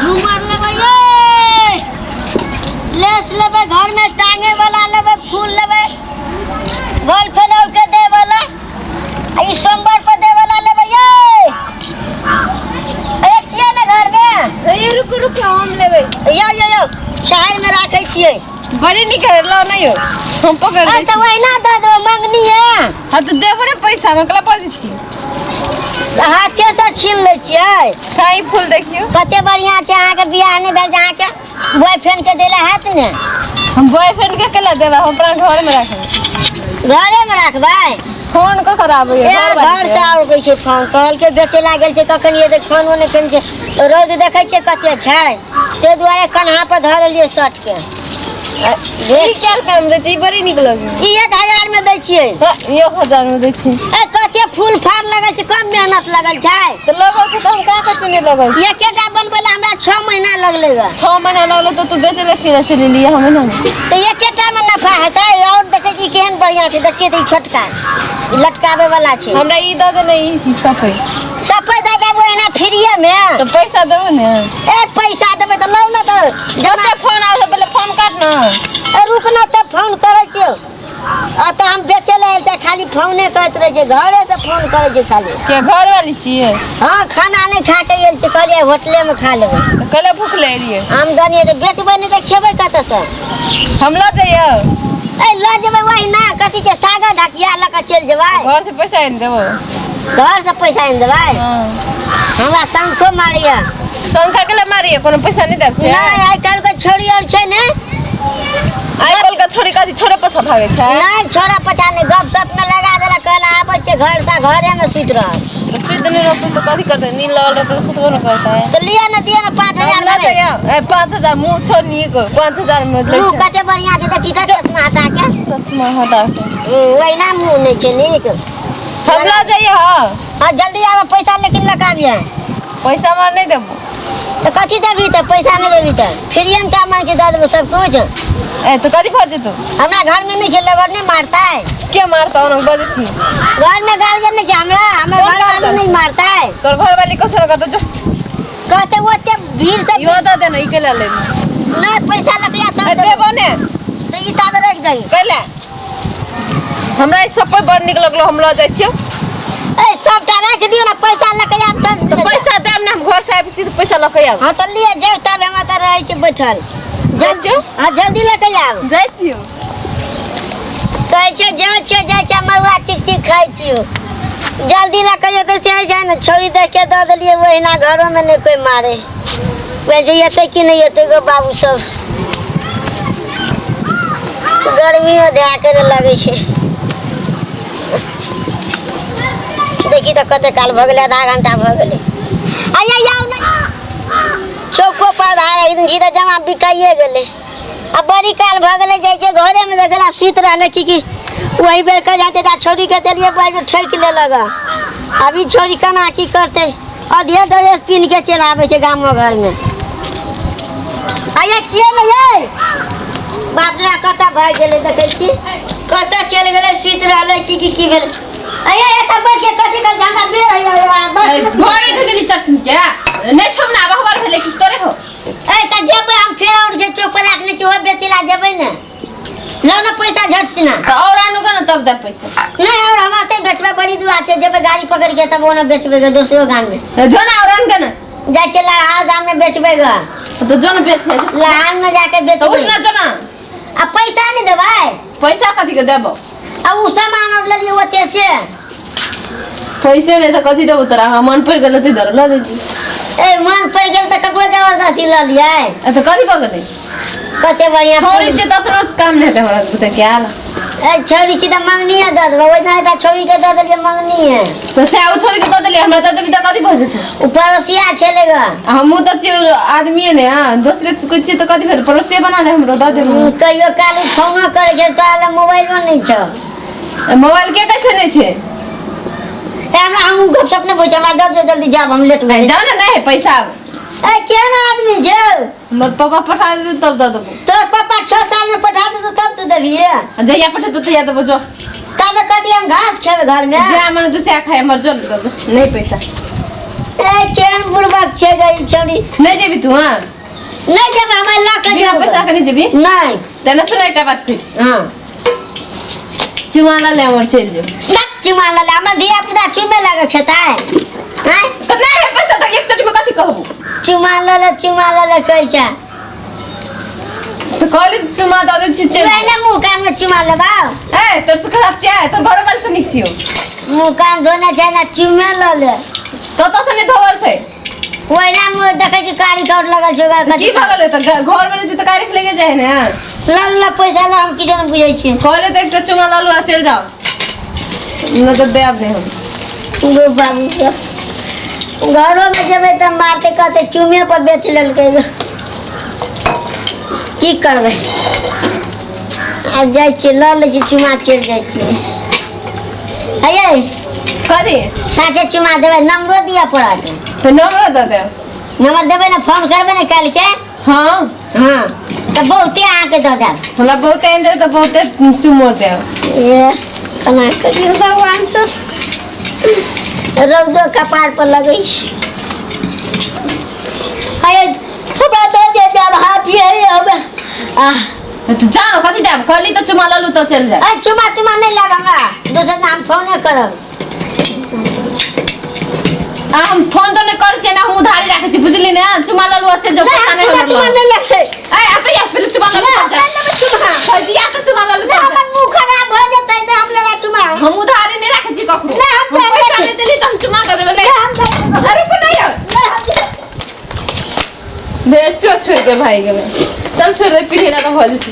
झूमर लेबै ये, लेस लेबै, घर में टांगे वाला लेबै, फूल लेबै, गर्लफ्रेंड और के दे वाला, आ ई सोमवार पर दे वाला लेबै ये। ए छियै ने घर में? ए रुकू रुकू, हम लेबै। यौ यौ यौ, शहर में राखै छियै। बड़ी नीक है, लाओ नहीं हो, हम पकड़ आ लै तऽ छी। ओहिना दऽ देबै मंगनी है। हाँ तऽ देबो ने पैसा, हम कला बजै छी। तऽ हाथे से छीन लै छियै। खाई फूल देखियौ। कते बढ़िया छै। अहाँके बियाह नहि भेल जे अहाँके बॉयफ्रेंड के देला हैत ने? हम बॉयफ्रेंड के केला देबै? हम अपना घर में राखबै। घरे में राखबै? फोन कऽ कराबै ए घर से आओर कहै छै फोन, कहलकै बेचै ला गेल छै, कखन एतै, खानो नहि खेने छै। रौद देखै छियै कते छै, ताहि दुआरे कन्हा पर धऽ लेलियै शर्ट के। ई क्या रुपया में दै छी? ई बड़ी नीक लगै। ई 1000 में दै छियै। हाँ, 1000 में दै छी। ए कते फूल फाड़ लगल छै, कम मेहनत लगल छै? तऽ लगल छै तऽ हम कहाँ कऽ नहि लगल छै? एकेटा बनबै लए हमरा 6 महीना लगलै ग। 6 महीना लगलो तऽ तू बेचै लए केना चलि एलियै हम महीना में? तऽ एकेटा में नफा हेतै? और देखै छी केहन बढ़िया छै, देखिए तऽ ई छोटका ई लटकाबै वाला छै। हमरा ई दऽ दे ने, ई चीज सफै। सफै दऽ देबो एना फ्रीए में। तऽ पैसा देबो ने? ए पैसा देबै तऽ लौ ने तऽ जमा। कते फोन आबै छै, पहिले फोन काट ने। ए रुक ने तऽ, फोन करै छियौ। आ तऽ हम बेचै लए आयल छियै, खाली फोने करैत रहै छै, घरे से फोन करै छै खाली। के घर वाली छियै? हँ, खाना नहि खा के गेल छियै, कहलियै होटले में खा लेबै। तऽ कैले भूख ले एलियै? आमदनी तऽ बेचबै नहि तऽ खेबै कतऽसँ? हम लऽ जइयौ? ए लऽ जेबै वही ना, कथी छै, सागर ढकिया लऽ कऽ चलि जेबै। घर से पैसा आनि देबो? घर से पैसा आनि देबै? हँ। हमरा शंखो मारैया। शंखा के ले मारिए? कोनो पैसा नहीं देब से? नहि, आइ काल्हि के छोरी और छै ने। आइ काल्हि के छोरी कथी छोरे पछा भागे छै? नहि, छोरा पछा नहि, गप सप में लगा देलक, कहला आबै छै घर से, घरे में सुति रहल। तऽ सुति नहि रहतै तऽ कथी करतै? नींद लगल रहतै तऽ सुतबो नहि करतै। तऽ लिअ ने, दिअ ने 5000। हम लऽ जइयौ? ए 5000 मुँह छौ नीक, 5000 में लै मुँह छै। कते बढ़िया छै, देखी तऽ चश्मा हटा के। चश्मा हटा के। ओहिना मुँह नहि छै नीक। हम लऽ जइयौ? हाँ, जल्दी आबऽ, पैसा लेकिन लऽ के आबिहे। पैसा हमरा नहि देबो। तऽ कथी देबही? तऽ पैसा नहि देबही तऽ फ्रीए में तऽ मन के दऽ देबो सब कुछ। ए तऽ कथी भऽ जेतौ? हमरा घर में नहि छै, लगड़ नहि मारतै। के मारतौ? ओना बजै छी। घर में गार्जियन नहि छै हमरा, हमर कोन घर वाली गार्जियन नहि छै? मारतै। तोर घरवाली कसो रखा तो जो। कहते ओते भीड़ से। इहो दऽ दे ने, ई के लए लेबै। नहि, पैसा लऽ के आ तब ए देबो। देबो ने। तऽ ई ताबे राखि दही। कैले हमरा ई सब बड़ नीक लगलो, हम लऽ जाइ छियौ। ए सबटा राखि दियौ ने, पैसा लऽ के आब तब। तऽ पैसा देब ने, हम घर से आबै छी तऽ पैसा लऽ के आब। हाँ तऽ लिअ, जाउ तब, हम एतऽ रहै छी बैठल। जाइ छियौ। हाँ, जल्दी लऽ के आब। जाइ छियौ। कहै छै जाइ छियौ, जाइ छियौ, मरुआ चिक चिक खाइ छियौ। जल्दी लऽ के जेतै से जाइ ने। छौरी देख के दऽ देलियै, ओहिना घरोमे नहि कोइ मारे। वएह जे एतै कि नहि एतै गो बाबू सब। गर्मियो धए के ने लगै छै। देखी तऽ कते काल भऽ गेलै, आधा घंटा भऽ गेलै। आइया आउ ने चौको पर धार, एक दिन घी तऽ जमा बिकाइए गेलै। आ बड़ी काल भऽ गेलै, जाइ छै घरेमे देखला सुति रहलै की की वही बेर के जाते एकटा छौरीके देलियै, बैग ठोकि लेलक। आब ई छौरी केना की करतै? अधिये ड्रेस पिन्ह के चलि आबै छै गामो घरमे। आइया छियै ने यै? बाप रे, कतऽ भागि गेलै? देखै छी कतऽ चलि गेलै, सुति रहलै की की की भेलै? आइया एतऽ बैठ के कथी करै छै? हमरा बेर होइया बस। घरे ढुकि गेली चर्चिन के नहि छौ ने, आब हमर भेलै कि तोरे हो? ए तऽ जेबै हम फेर, और जे चौक पर राखने छी ओहो बेचै ला जेबै ने। लौ ने पैसा झट सिना। तऽ और आनू गे ने तब देब पैसा। नहि, और हम एतै बेचबै, बड़ी दूर छै, जेबै गाड़ी पकड़ के तब ओना बेचबै गे दोसरो गाम में। तऽ जो ने और आन गे ने। जाइ छै लहार गाम में बेचबै गे। तऽ जो ने बेचे जो। लहार में जाके तऽ बेचबै। उठ ना, जो ना। आ पैसा नहि देबै? पैसा कथी के देबो? आ उ सामान और लेलियै ओते से। पैसे नहि तऽ कथी देबो तोरा? हमरा मन पड़ि गेल तऽ दर लऽ लेली। ए मन पड़ि गेल तऽ ककरो जबरदस्ती लऽ लियै? ए तऽ कथी भऽ गेलै? कते बढ़िया छौरी छै ततनो काम नहि हेतै हमरा बुते कयल। ए छौरी छी तऽ मंगनीये दऽ देबै, ओहिना एकटा छौरी के दऽ देलियै मंगनीये। तऽ सएह ओ छोरी के दऽ देलियै, हमरा दऽ देबही तऽ कथी भऽ जेतै? ओ पड़ोसिया छलै ग। आ हमहूँ तऽ छियै आदमीए ने, हँ दोसरे कोइ छियै तऽ कथी भेल? पड़ोसिए बना ले, हमरो दऽ देबही। कहियो काल उ फोनो करै छै, तोरा लग मोबाइलो नहि छौ। मोबाइल के कहै छै नहि छै? ए हमरा हम गप सप नहि बुझै, हमरा दऽ दे जल्दी, जाब हम लेट भए। जाउ ने, नहि है पैसा। ए केहन आदमी छौ? हमर पापा पठा देतै तब दऽ देबो। तोर पापा 6 साल में पठा देतौ तब तू देबही? आ जहिया पठेतौ तहिया देबो, जो। तब कथी हम घास खेबै घर में? जा मने दूसरा खाय, हमर जो दऽ दो, नहीं पैसा। ए केहन बुड़बक छै गई छौड़ी। नहि जेबी तू? हाँ। नहि जेबै, हमरा लऽ कऽ बिना जेबै। पैसा के नहि जेबी? नहि। तेना सुन, एकटा बात कहै छी। हाँ। चुमा ला ले हमर, चलि जो। ना, चुमा लऽ ले। हमर धिया पुता चुमे लागल छै ताय आँय? तऽ नहि है पैसा तऽ एक चोटी में कथी कहबू? चुमा लऽ ले, चुमा लऽ ले कहै छै। तऽ कहली चुमा दऽ दै छी, चलि। पहिने मुँह कान में चुमा लेबा। ए, तोर से खराब छियै? तोर घरो वाली से नीक छियौ। मुँह कान धोने छै ने चुमे लऽ ले। कतऽ से नहि धोवल छै? ओहिना मुँह देखै छी कारी कौर लगल छै ओकरा। तऽ की भऽ गेलै? तऽ घर में रहै छै तऽ कारी लेके जाइ है ने। लऽ ले पैसा लऽ, हम किछो नहि बुझै छियै। कहले तऽ एकटा चुमा लऽ लू आ चलि जाउ, नहि तऽ देब नहि हम। गो बाबू के घरोमे जेबै तऽ मारते, कहते चुमे पर बेच लेलकै ग। की करबै, आब जाइ छियै, लऽ लै छियै चुमा, चलि जाइ छियै। हे कथी? साँचे चुमा देबै? नम्बरो दिअ पड़त। तऽ नम्बर दऽ देब। नम्बर देबै ने? फोन करबै ने काल्हिके? हँ। हँ, तऽ बहुते अहाँके दऽ देब। हमरा बहुते आनि देब तऽ बहुते चुमो देब। ए, केना करियौ भगवान सब, रौदो कपार पर लगै छै। अरे हमरा दऽ दे, जब हाथ ये हमरा आह। तऽ जानो कथी देब? कहली तऽ चुमा लऽ लू तऽ चलि जायब। अरे चुमा तुमा नहि लेब हमरा, दोसर दिन हम फोने करब। आ हम फोन तो नहि करै छियै ने, हम उधारी राखै छी, बुझली ने? चुमा लऽ लू आ चलि जाउ। नहि, पैसा हम नहि चुमा हमर तुमा लग। नहि लेबै। ए, आ तऽ या पहिले चुमा लऽ लू, नहि, चलि हम नहि लेबै चुमा। जाउ। दिया तऽ चुमा लऽ लू, नहि, चलि जाउ। हमर मुँह खराब भऽ जेतै तऽ हम लेबै चुमा। हम उधारी नहि राखै छी ककरो। नहि, हम हम तऽ पैसा छी। नहि देली तऽ हम चुमा दऽ देबै। नहि, हम नहि लेबै। अरे को नहि आउ। नहि, हम बेस्टो छोड़ि दे, भागि गेलै। चल, छोड़ि दे, पीढ़ी ना तऽ भऽ जेतै।